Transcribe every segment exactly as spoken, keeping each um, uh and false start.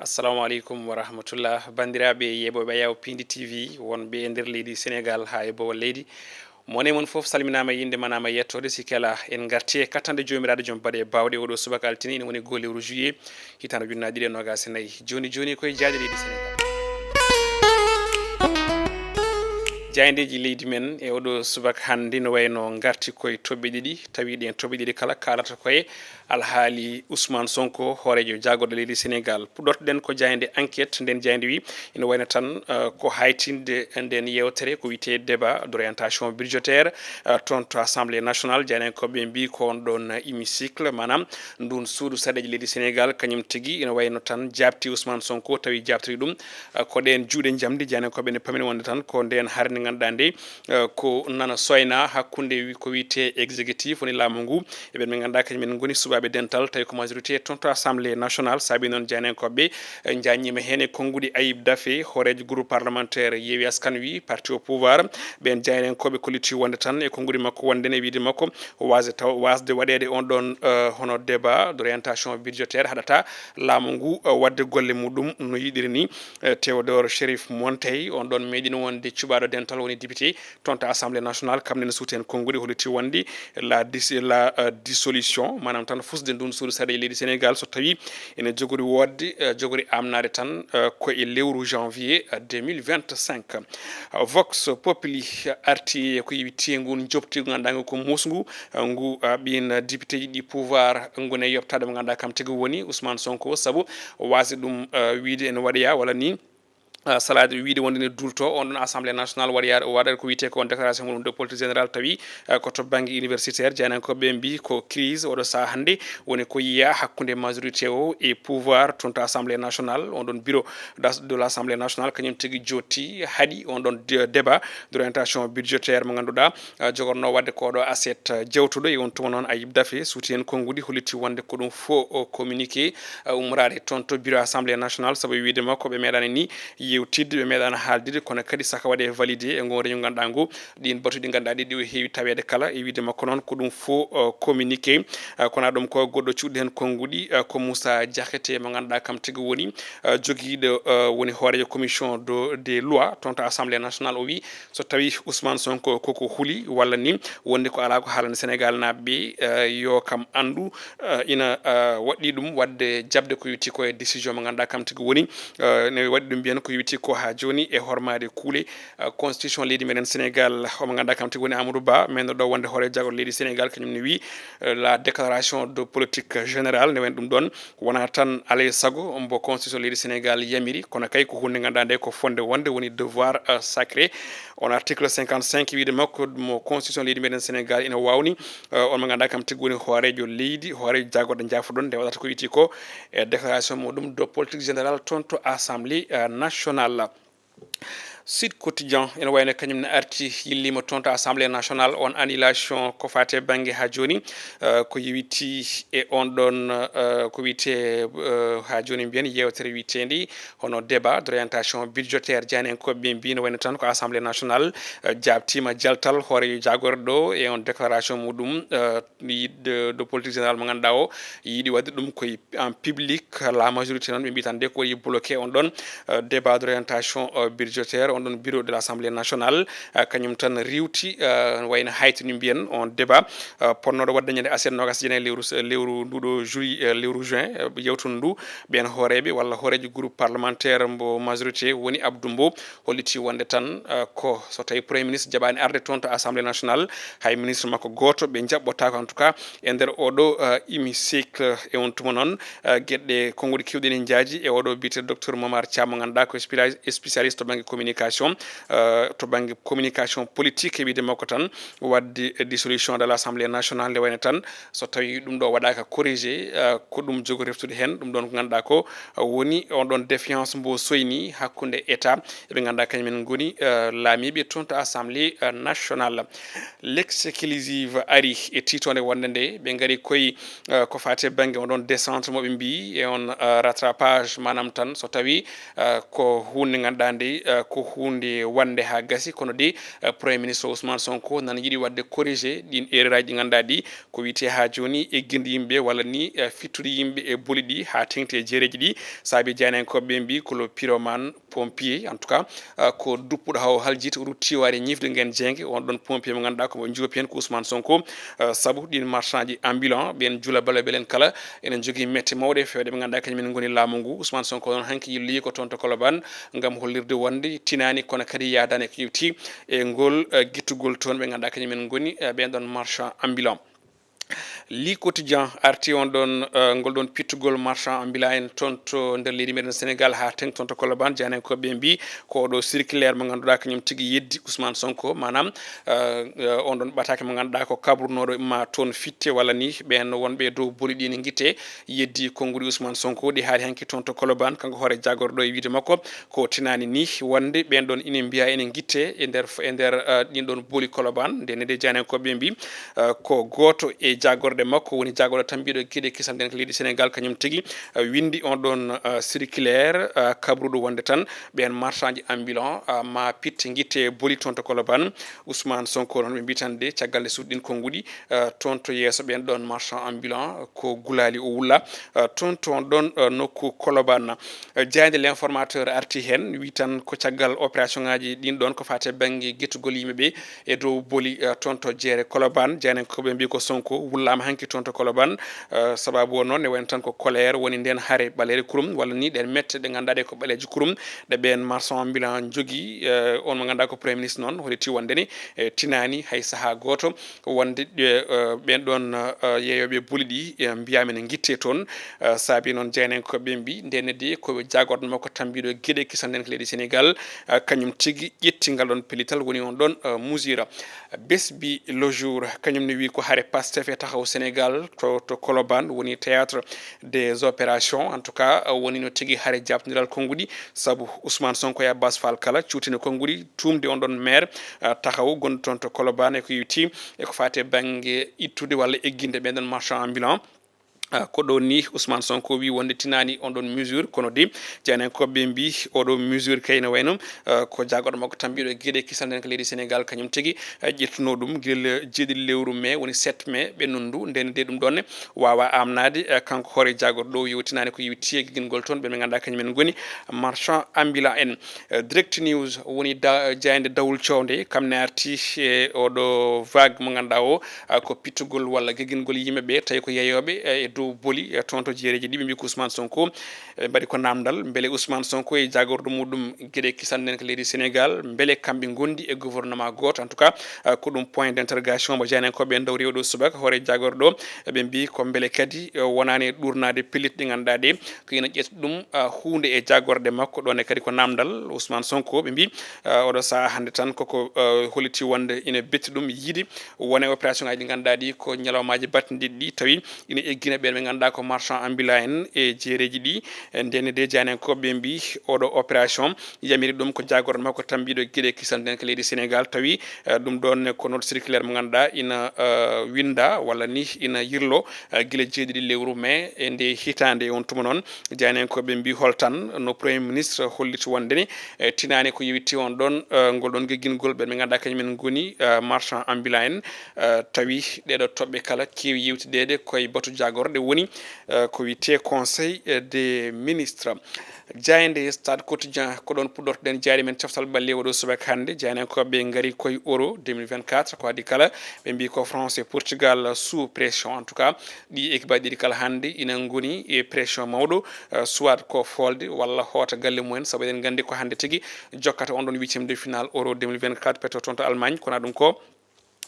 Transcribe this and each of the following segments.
Assalamu aleykum wa rahmatullah. Banndiraaɓe yeeɓooɓe Ayaw Pindi T V, wonɓe e nder leydi Senegaal haa e bowal leydi. Mo ne mon fof salminaama, innde manaama, yettoode. Si kala en ngarti e kattanɗe Joomiraaɗo Joom baɗe baawɗe, oɗo subaka altine, ina woni goo lewru juillet, hitaande ujunnaji ɗiɗi e noogas e nayi. Jooni jooni koye jaade leydi Senegaal. Jaayndeeji leydi men e oɗo subaka hannde no wayno ngarti koye toɓɓe ɗiɗi, tawi ɗen toɓɓe ɗiɗi kala kaalata koye alhaali Ousmane Sonko, hooreejo jaagorɗo leydi Senegaal. Puɗɗortoɗen ko jaaynde Enquête. Nden jaaynde wi ina wayno tan, eh, ko haytinde nden yeewtere ko wiyetee débat d'orientation budgétaire, eh, toon to Assemblée nationale. Jaayndeyankooɓe mbii ko on ɗon hémicycle, maanaam ndun suudu sarɗeeji leydi Senegaal, kañum tigi ina wayno tan jaabti Ousmane Sonko, tawi jaabtori ɗum, eh, ko ɗeen juuɗe njamndi. Jaayndeyankooɓe ene pamini wonde tan ko ndeen hare nde ngannduɗaa nde, eh, ko nana soyna hakkunde wi-, ko wiyetee exécutif, woni laamu ngu, e ɓen ɓe ngannduɗaa kañum en ngoni suɓaaɓe dental, tawi ko majorité toon to Assemblée nationale. Saabi noon jaayndeyankooɓe, eh, njaññiima heen e konnguɗi Ayib Daffé, hooreejo groupe parlementaire Yewwi Askan Wi, parti au pouvoir. Ɓeen jaayndeyankooɓe kolliti wonde tan e konnguɗi makko wonde ne wiyde makko waasde taw, waasde waɗeede on ɗon, eh, hono débat d'orientation budgétaire haɗata laamu ngu, eh, waɗde golle muɗum no yiɗiri ni. Eh, Théodore Chérif Monteil, on ɗon meeɗino wonde cuɓaaɗo dental, woni député toon to Assemblée nationale, kam nene suuti heen konnguɗi, holliti wonde la dis-, la, eh, dissolution, maanaam tan fusde ndun suudu sarɗeeji leydi Senegaal, so tawi ene jogori woodde, eh, jogori amnaade tan, eh, ko e lewru janvier, eh, deux mille vingt-cinq. Eh, Vox Populi arti e ko wiyetee ngun njoɓdi ngu ngannduɗaa ngu ko muusngu, eh, ngu, eh, ɓiin, eh, députéji ɗi pouvoir ngoni e yoɓtaade mo ngannduɗaa kam tigi woni Ousmane Sonko, sabu waasde ɗum, eh, wiyde ene waɗoya walla ni, eh, salaade wiyde wonde ne duulto on ɗon Assemblée nationale waɗoya, waɗa ko wiyetee ko on déclaration muɗum de politique générale, tawi, eh, ko to bannge universitaire. Jaayndeyankooɓe mbii ko crise oɗo sahaa hannde woni ko yiyaa hakkunde majorité o e pouvoir toon to Assemblée nationale. On ɗon bureau d'as-, de l'Assemblée nationale kañum tigi jooɗti, haɗi on ɗon dé-, débat d'orientation budgétaire mo ngannduɗaa, eh, jogorno waɗde ko ɗo assiette, eh, jewtuɗo. E on tuma noon Ayib Daffé suuti heen konnguɗi, holliti wonde ko ɗum faux, o, communiqué, eh, ummoraade toon to bureau Assemblée nationale, sabu e wiyde makko ɓe meeɗaani ni yewtidde, ɓe meeɗaani haaldude, kono kadi saka waɗe validé e ngoo réunion ngannduɗaa ngu. Ɗiin batuuji ngannduɗaa ɗiɗi o heewi taweede kala, e wiyde makko noon ko ɗum faux, eh, communiqué. Eh, kono ɗum ko goɗɗo cuuɗi heen konnguɗi, eh, ko Moussa Diakhaté mo ngannduɗaa kam tigi woni, eh, jogiiɗo, eh, woni hooreejo commission de, des lois toon to Assemblée nationale. O wi so tawi Ousmane Sonko koko huli walla ni wonde ko alaa ko haalani Senegaal naaɓe ɓe, eh, yo kam anndu, eh, ina, eh, waɗɗii ɗum waɗde jaɓde ko wiyetee ko e décision mo ngannduɗaa kam tigi woni, eh, ne waɗi ɗum mbiyen ko wiyetee ko haa jooni e hormaade kuule, eh, constitution leydi meɗen Senegaal. Omo ngannduɗaa kam tigi woni Amadou Ba, men ɗo wonde hooreejo jaagorɗo leydi Senegaal, kañum ne wi, eh, la déclaration de politique générale ne wayno ɗum ɗon wonaa tan alaa e sago mbo constitution leydi Senegaal yamiri, kono kay ko huunde ngannduɗaa nde ko fonnde wonde woni devoir, eh, sacré. On article cinquante-cinq wiyde makko mo constitution leydi meɗen Senegaal ina waawni, eh, on mo ngannduɗaa kam tigi woni hooreejo leydi, hooreejo jaagorɗo njaafoɗon nde waɗata ko wiyetee ko e déclaration muɗum de politique générale toon to Assemblée, eh, nationale. Sud Quotidien ene wayno kañum ne arti yilliima toon to Assemblée nationale on annulation ko faati e bannge haa jooni, eh, ko yowitii e on ɗon, eh, ko wiyetee, eh, haa jooni mbiyen yeewtere wiyeteende hono débat d'orientation budgétaire. Jaayndeyankooɓe ɓe mbii no wayno tan ko Assemblée nationale, eh, jaabtiima jaltal hooreejo jaagorɗo e on déclaration muɗum, eh, yiɗde de politique générale mo ngannduɗaa o yiɗi waɗde ɗum koye en public. La majorité noon ɓe mbii tan de ko waɗi bloqué on ɗon, euh, débat d'orientation, euh, budgétaire, on ɗon bureau de l'Assemblée nationale, euh, kañum tan riiwti, euh, wayno haytini mbiyen on débat, euh, potnooɗo waɗde ñande aset noogas e jeenayi lewru, lewru nduɗo juillet, euh, lewru juin, euh, yewtundu ndu ɓeen hooreeɓe walla hooreejo groupe parlementaire mbo majorité woni Abdou Mbow. Holliti wonde tan, eh, ko so tawi Premier ministre jaɓaani arde toon to Assemblée nationale, hay ministre makko gooto ɓe njaɓɓotaako, en tout cas, e nder oɗo, eh, hémicycle. E on tuma noon, eh, geɗe konnguɗi keewɗi ene njaaji e oɗo biyeteeɗo docteur Momar Thiam, mo ngannduɗaa ko spéciali-, spécialiste to bannge communication, eh, to bannge communication politique, e wiyde makko tan waɗde dissolution de l'Assemblée nationale, nde wayno tan so tawi ɗum ɗo waɗaaka corrigé, eh, ko ɗum jogo reftude heen. Ɗum ɗon ko ngannduɗaa ko, eh, woni on ɗon défiance mbo soyni hakkunde État e ɓe ngannduɗaa kañum en ngoni, eh, laamiiɓe toon to Assemblée, eh, nationale. L'exclusive ari e tiitoonde wonde nde ɓe ngari koye, eh, ko faati e bannge on ɗon descente mo ɓe mbii e on, eh, rattrapage, maanaam tan so tawi, eh, ko huunde ngannduɗaa nde, eh, ko huunde wannde haa gasi, kono de, eh, Premier Ministre Ousmane Sonko nana yiɗi waɗde corrigé ɗiin erreur aji ɗi ngannduɗaa ɗi ko wiyetee haa jooni e gindi yimɓe walla ni, eh, fittude yimɓe e boli ɗi haa teŋti e jeereeji ɗi. Saabi jaayndiyankooɓe ɓe mbi ko le pyromane pompier, en tout cas, eh, ko duppuɗo hawo haljit rutti waade ñifde ngeen jeenge. On ɗon pompier mo ngannduɗaa ko mo njuupi heen ko Ousmane Sonko, eh, sabu ɗiin marchand ji ambulant ɓeen jula bale ɓelen kala ene njogii mette mawɗe feewde ɓe ngannduɗaa kañum en ngoni laamu ngu. Ousmane Sonko noon hanki yilloyi ko toon to Colobane ngam hollirde wonde tinaani kono kadi yaadaani ko yewti e ngol, eh, gittugol toon ɓe ngannduɗaa kañum en ngoni, eh, ɓeen ɗon marchand ambulant. Le Quotidien arti on ɗon, eh, ngol ɗon pittugol marchand ambulant en toon to nder leydi meɗen Sénégal haa teŋ toon to Colobane. Jaayndiyankooɓe ɓe mbi ko oɗo circulaire mo ngannduɗaa kañum tigi yeddi Ousmane Sonko, maanaam, eh, eh, on ɗon ɓataake mo ngannduɗaa ko kabrunooɗo ma toon fitte walla ni ɓeen wonɓe dow boli ɗi ne ngitte yeddi konnguɗi Ousmane Sonko ɗi haali hanki toon to Colobane. Kanko hoore jaagorɗo e wiyde makko ko tinaani ni wonde ɓeen ɗon ine mbiya ene ngitte e nder, e nder, eh, ɗin ɗon boli Colobane. Nde ne de jaayndiyankooɓe ɓe mbi, eh, ko gooto e jaagorɗe makko woni jaagorɗo tambiiɗo geɗe kisal nden ko leydi Sénégal kañum tigi, eh, winndi on ɗon, eh, circulaire, eh, kabruɗo wonde tan ɓeen marchand ji ambulant, eh, ma pitte ngitte boli toon to Colobane. Ousmane Sonko noon ɓe mbi tan de caggal nde suuɗi ɗin konnguɗi, eh, toon to yeeso ɓeen ɗon marchand ambulant ko gulaali o wulla, eh, toon to on ɗon, eh, nokku Colobane. Eh, jaaynde L'Informateur arti heen, wi tan ko caggal opération ngaji ɗin ɗon ko faati e bannge gittugol yimɓe ɓe e dow boli, eh, toon to jeere Colobane. Jaayndiyankooɓe mbi ko Sonko wullaama hanki toon to Colobane, eh, sababu o noon ne wayno tan ko colère woni nden hare ɓaleere kurum walla ni ɗen mette ɗe ngannduɗaa ɗe ko ɓaleeje kurum ɗe ɓeen marchand ambulant njogii, eh, on mo ngannduɗaa ko Premier Ministre noon holliti wonde ne, eh, tinaani hay sahaa gooto wonde, eh, eh, ɓeen ɗoon, eh, yeeyooɓe boli ɗi, eh, mbiyaama ne ngitte toon. Eh, saabi noon jaayndiyankooɓe ɓe mbi ndeen ne de ko jaagorɗo makko tambiiɗo geɗe kisal nden ko leydi Sénégal, eh, kañum tigi ƴetti ngal ɗoon pellital woni on ɗoon, eh, mesure. Bés bi Le Jour kañum ne wi ko hare Pastef e Taxawu Sénégal to, to Colobane woni théâtre des opérations. En tout cas, eh, woni no tigi hare jaabtondiral konnguɗi sabu Ousmane Sonko e Abbas Fall kala cuutini konnguɗi tuumde on ɗon maire, eh, Taxawu gonɗo toon to Colobane e ko yewti e ko faati e bannge ittude walla egginde ɓeen ɗon marchand ambulant. Ah, ko ɗo ni Ousmane Sonko wi wonde tinaani on ɗon mesure, kono de jaayndiyankooɓe ɓe mbi oɗo mesure kay ne wayno, ah, ko jaagorɗo makko tambiiɗo e geɗe kisal nden ko leydi Sénégal kañum tigi, ah, ƴettuno ɗum gila jeeɗiɗi lewru mai woni sept mai ɓennundu. Nden de ɗum ɗon ne waawa amnaade, ah, kanko hoore jaagorɗo o yewtinaani ko yewti e gigingol toon ɓe ɓe ngannduɗaa kañum en ngoni marchand ambulant en. Eh, Direct News woni da-, jaaynde dawol cownde, kam ne arti e oɗo vague mo ngannduɗaa o, ah, ko pittugol walla gegingol yimɓe ɓe, tawi ko yeeyooɓe, eh, e dow boli, eh, toon to jeereeji ɗi. Ɓe mbi ko Ousmane Sonko, eh, mbaɗi ko namdal, mbele Ousmane Sonko e jaagorɗo muɗum geɗe kisal nden ko leydi Sénégal, mbele kamɓe ngondi e gouvernement gooto. En tout cas, ah, ko ɗum point d'interrogation mo jaayndiyankooɓe en dawri oɗo subaka, hoore jaagorɗo, ɓe mbi ko mbele kadi, eh, wonaani e ɗurnaade pellitte ɗe ngannduɗaa ɗe, ko ina ƴetti ɗum, ah, huunde e jaagorɗe makko. Ɗon e kadi ko namdal Ousmane Sonko, ɓe mbi, ah, oɗo sahaa hannde tan koko, ah, holliti wonde ina betti ɗum yiide wona e opération ngaji ɗi ngannduɗaa ɗi ko ñalawmaaji battindiiɗi ɗi, tawi ina eggina ɓeen ɓe ngannduɗaa ko marchand ambulant en e jeereeji ɗi. E ndeen de jaayndiyankooɓe ɓe mbi oɗo opération yamiri ɗum ko jaagorɗo makko tambiiɗo geɗe kisal nden ko leydi Sénégal, tawi, eh, ɗum ɗon ne ko note circulaire mo ngannduɗaa ina, eh, winnda walla ni ina yirlo, eh, gila jeeɗiɗi lewru mai e nde hitaande. E on tuma noon jaayndiyankooɓe mbi holtan no Premier Ministre holliti wonde ne, eh, tinaani ko yewti on ɗon, eh, ngol ɗon geggingol ɓen ɓe ngannduɗaa kañum en ngoni, eh, marchand ambulant en, eh, tawi ɗeɗo toɓɓe kala keewi yewtideede koye batu jaagorɗe woni, eh, ko wiyetee Conseil, eh, des ministres. Jaaynde Stade Quotidien, ko ɗon puɗɗortoɗen jaari men coftal ɓalli oɗo subaka hannde. Jaayndiyankooɓe ngari koye Euro deux mille vingt-quatre, ko adii kala ɓe mbi ko France et Portugal sous pression. En tout cas, ɗi équipe aji ɗiɗi kala hannde ina ngoni e pression mawɗo, eh, soit ko folde walla hoota galle mumen, sabu eɗen nganndi ko hannde tigi jokkata on ɗon huitième de finale Euro deux mille vingt-quatre, petto toon to Allemagne, kono ɗum ko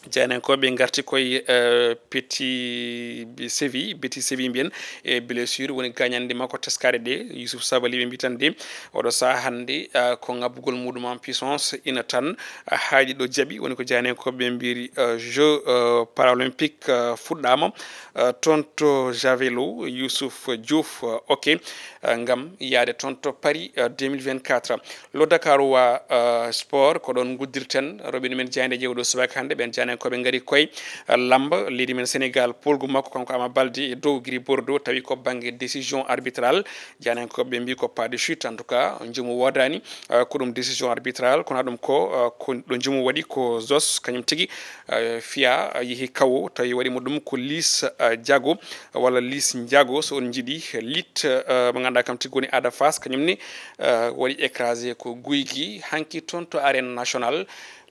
jaayndiyankooɓe ngarti koye, eh, Petit Séville, Betis Séville mbiyen, e blessure woni gañande makko teskaade ɗe. Youssouf Sabaly ɓe mbi tan de, oɗo sahaa hannde, eh, ko ngabbugol muɗum en puissance ina tan, eh, haaɗi ɗo jaaɓi, woni ko jaayndiyankooɓe ɓe mbiri, eh, Jeux, eh, Paralympiques, eh, fuɗɗaama, eh, toon to Javelot, Youssouf Diouf, eh, ok, eh, ngam yahde toon to Paris, eh, deux mille vingt-quatre. Le Dakarois, eh, Sport, ko ɗon nguddirten rewɓe men jaayndeeji oɗo subaka hannde, ɓeen jaaynde Ko ɓe ngari koye lamba leydi men Sénégal, polgu makko kanko Ama Baldé e dow Gris Bordeaux, tawi ko bannge décision arbitral. Janankooɓe ɓe mbi ko pas de chute, en tout cas, njumu woodani. Eh, ko ɗum décision arbitral, kono ɗum ko, eh, ko ɗo njumu waɗi ko Zos, kañum tigi, eh, fiya, eh, yehi kawo, tawi waɗi mo ɗum ko Liss, eh, Ndiago, walla Liss Ndiago, so on njiɗi, Lit, eh, mo ngannduɗaa kam tigi woni Ada Fass, kañum ni, eh, waɗi écrasé ko Gouye Gui, hanki toon to arène nationale.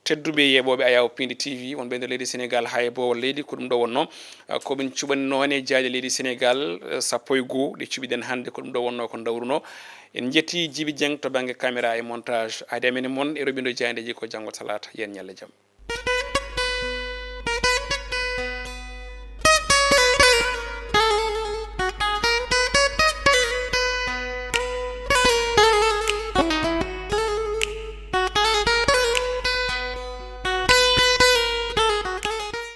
Tedduɓe yeeɓooɓe Ayaw Pindi T V, wonɓe nder leydi Sénégal haa e boowal leydi, ko ɗum ɗo wonnoo. Eh, ko min cuɓanino e jaaɗe leydi Sénégal, eh, sappo e goo ɗe cuɓiɗen hannde, ko ɗum ɗo wonnoo ko ndawruno. En njetti Djiby Dieng to bannge caméra e montage. Aadi amen e mon e roɓindo jaayndeeji ko janngo talaata. Yen ñalle jam.